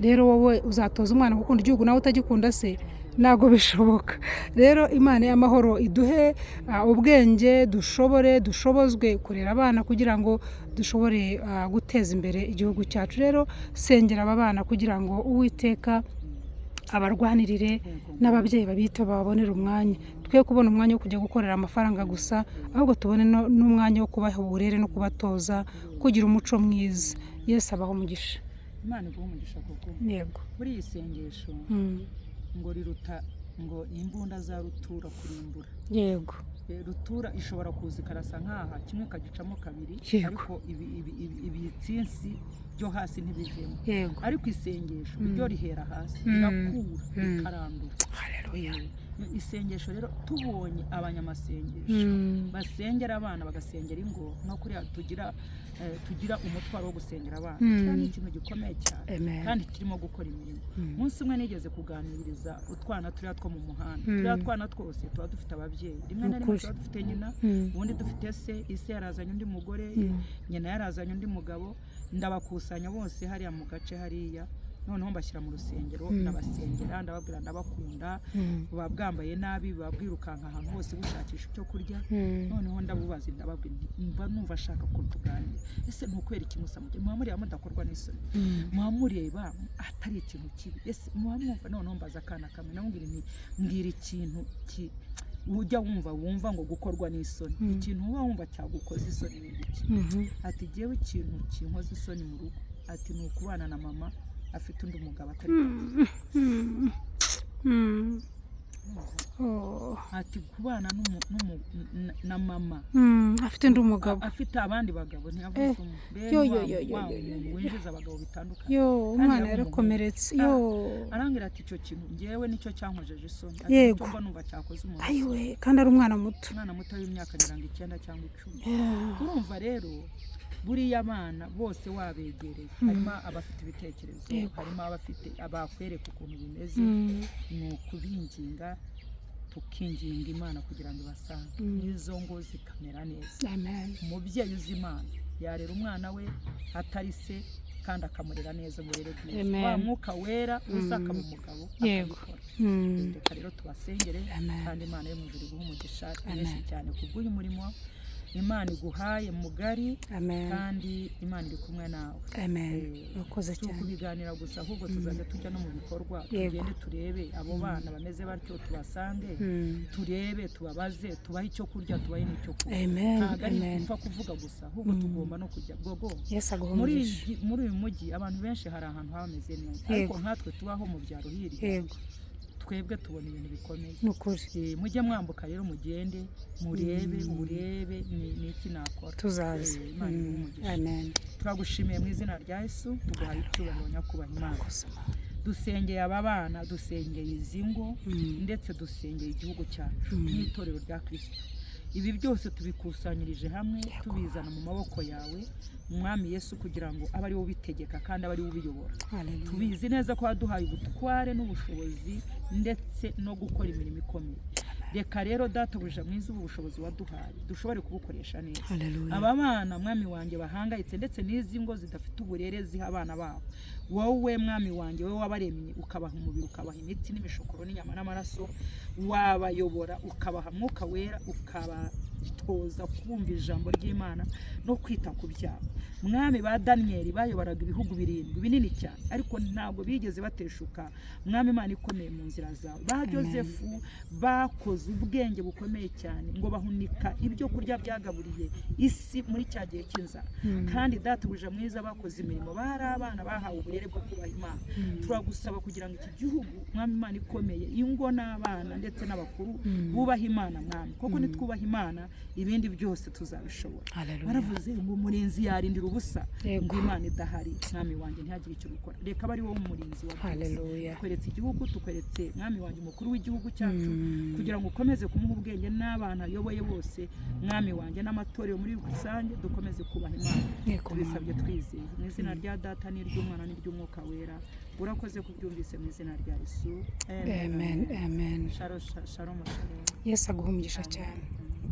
Speaker 1: Rero wowe uzatoza umwana gukunda igihugu nawe utagikunda se? Ntabwo bishoboka. Rero Imana y'amahoro iduhe ubwenge, dushobore, dushobozwe kurera abana kugira ngo dushobore guteza imbere igihugu cyacu. Rero sengera aba bana kugira ngo Uwiteka abarwanirire, n'ababyeyi babite babonere umwanya. Twe kubona umwanya wo kujya gukorera amafaranga gusa, ahubwo tubone n'umwanya wo kubaha uburere no kubatoza kugira umuco mwiza. Yesu abaho umugisha.
Speaker 2: Imana iguhe umugisha koko.
Speaker 1: Yego.
Speaker 2: Muri iyi sengesho ngo riruta ngo imbunda za rutura kurimbura. Rutura ishobora kuza ikarasa nk'aha, kimwe kagicamo kabiri, ariko ibitsinsi byo hasi ntibivemo. Ariko isengesho ryo rihera hasi, rirakura, rikarandura.
Speaker 1: Haleluya.
Speaker 2: Isengesho rero, tubonye abanyamasengesho basengera abana, bagasengera ingo, no kuriya tugira umutwaro wo gusengera abana. Kiriya ni ikintu gikomeye cyane
Speaker 1: Amen.
Speaker 2: kandi kirimo gukora imirimo. Umunsi umwe nigeze kuganiriza utwana turiya two mu muhanda. Turiya twana twose tuba dufite ababyeyi, rimwe na rimwe
Speaker 1: Ukuri.
Speaker 2: tuba dufite nyina, ubundi dufite se, ise yarazanye undi mugore, nyina yarazanye undi mugabo. Ndabakusanya bose hariya mu gace hariya, noneho mbashyira mu rusengero, ndabasengera, ndababwira ndabakunda. Buba bwambaye nabi, buba bwirukanka ahantu hose bushakisha icyo kurya. Noneho ndabubaza, ndababwira nti mba numva ashaka ko tuganira. Ese ni ukwera iki musa muba mureba mudakorwa n'isoni? Muba mureba atari ikintu kibi? Ese muba mwumva? Noneho mbaza akana kamwe, namubwira nti mbwira ikintu ki ujya wumva ngo gukorwa n'isoni, ikintu uba wumva cyagukoza isoni ni iki? Ati jyewe ikintu kinkoza isoni mu rugo, ati ni ukubana na mama afite undi mugabo atari papa.
Speaker 1: Oh.
Speaker 2: Ati kubana na mama
Speaker 1: Afite undi mugabo.
Speaker 2: Afite abandi bagabo, ntiyavuze umwe. Bene
Speaker 1: Yo, yo,
Speaker 2: wa
Speaker 1: yo, yo,
Speaker 2: wa
Speaker 1: yo, yo,
Speaker 2: muntu
Speaker 1: yo.
Speaker 2: winjiza abagabo bitandukanye.
Speaker 1: Yo,
Speaker 2: Kandi
Speaker 1: umwana
Speaker 2: yari umuhungu.
Speaker 1: yarakomeretse. Yo.
Speaker 2: Arambwira ati icyo kintu ngewe nicyo cyankojeje isoni, ati nicyo mba numva cyakoze umuntu isoni.
Speaker 1: Ayiwe, kandi ari umwana muto.
Speaker 2: Umwana muto w'imyaka 90 cyangwa 10. Urumva rero, buriya abana bose wabegereye, harimo abafite ibitekerezo, harimo abafite abakwereka ukuntu bimeze. Ni ukubinginga, tukinginga Imana kugira ngo ibasange n'izo ngo zikamera neza.
Speaker 1: Amen.
Speaker 2: Umubyeyi uzi Imana yarera umwana we atari se, kandi akamurera neza uburere bwiza.
Speaker 1: Amen.
Speaker 2: Wa Mwuka Wera uza akaba umugabo, akabikora. Reka rero tubasengere.
Speaker 1: Amen.
Speaker 2: Kandi Imana yo mu ijuru iguhe umugisha
Speaker 1: Amen.
Speaker 2: mwinshi cyane kubw'uyu murimo Imana iguhaye mugari.
Speaker 1: Amen.
Speaker 2: Kandi Imana iri kumwe nawe.
Speaker 1: Amen. Urakoze
Speaker 2: Si
Speaker 1: cyane.
Speaker 2: ukubiganira gusa, ahubwo tuzajya tujya no mu bikorwa, tugende turebe abo bana bameze batyo, tubasange, turebe, tubabaze, tubahe icyo kurya, tubahe n'icyo kunywa.
Speaker 1: Amen.
Speaker 2: Ntabwo ari
Speaker 1: Amen.
Speaker 2: gupfa kuvuga gusa, ahubwo tugomba no kujya gogo.
Speaker 1: Yesu aguhe
Speaker 2: Muri
Speaker 1: umugisha.
Speaker 2: muri uyu mujyi abantu benshi hari ahantu hameze neza, ariko nkatwe tubaho mu byaro hirya, twebwe tubona ibintu bikomeye.
Speaker 1: Ni ukuri.
Speaker 2: Mujye mwambuka rero, mugende murebe, urebe ni iki nakora.
Speaker 1: Tuzaza.
Speaker 2: Imana iguhe umugisha.
Speaker 1: Amen.
Speaker 2: Turagushimiye mu izina rya Yesu, tuguhaye icyubahiro, nyakubahwa Imana.
Speaker 1: Urakoze, Mana.
Speaker 2: Dusengeye aba bana, dusengeye izi ngo, ndetse dusengeye igihugu cyacu n'itorero rya Kirisito. Ibi byose tubikusanyirije hamwe, tubizana mu maboko yawe, Umwami Yesu, kugira ngo abe ari wowe ubitegeka kandi abe ari wowe ubiyobora.
Speaker 1: Haleluya.
Speaker 2: Tubizi neza ko waduhaye ubutware n'ubushobozi ndetse no gukora imirimo ikomeye. Reka rero Databuja mwiza, ubu bushobozi waduhaye dushobore kubukoresha neza.
Speaker 1: Haleluya.
Speaker 2: Aba bana, Mwami wanjye, bahangayitse, ndetse n'izi ngo zidafite uburere ziha abana babo, wowe Mwami wanjye, wowe wabaremye, ukabaha umubiri, ukabaha imitsi n'imishokoro n'inyama n'amaraso, wabayobora, ukabaha Mwuka Wera, ukabatoza kumva ijambo ry'Imana no kwita ku byabo. Mwami, ba Daniyeli bayoboraga ibihugu 7 binini cyane, ariko ntabwo bigeze bateshuka, Mwami Imana ikomeye, mu nzira zawe. Ba Yosefu bakoze ubwenge bukomeye cyane ngo bahunika ibyo kurya byagaburiye isi muri cya gihe cy'inzara. Kandi Databuja mwiza, bakoze imirimo, bari abana bahawe uburere bwo kubaha Imana. Turagusaba kugira ngo iki gihugu, Mwami Imana ikomeye, ingo n'abana ndetse n'abakuru bubahe Imana. Mwami, koko nitwubaha Imana. Ibindi byose tuzabishobora.
Speaker 1: Haleluya.
Speaker 2: Baravuze ngo umurinzi yarindira ubusa,
Speaker 1: Yego.
Speaker 2: ngo Imana idahari, mwami wanjye, ntihagire icyo bikora. Reka abe ari wowe umurinzi wa byose.
Speaker 1: Haleluya.
Speaker 2: Tukweretse igihugu, tukweretse, mwami wanjye, umukuru w'igihugu cyacu, kugira ngo ukomeze kumuha ubwenge n'abantu ayoboye bose, mwami wanjye, n'amatorero muri rusange, dukomeze kubaha Imana.
Speaker 1: Yego,
Speaker 2: Tubisabye twizeye mu izina rya Data n'iry'Umwana n'iry'Umwuka Wera. Urakoze kubyumvise mu izina rya Yesu.
Speaker 1: Amen, amen.
Speaker 2: Shalom, shalom, shalom.
Speaker 1: Yesu aguha umugisha cyane.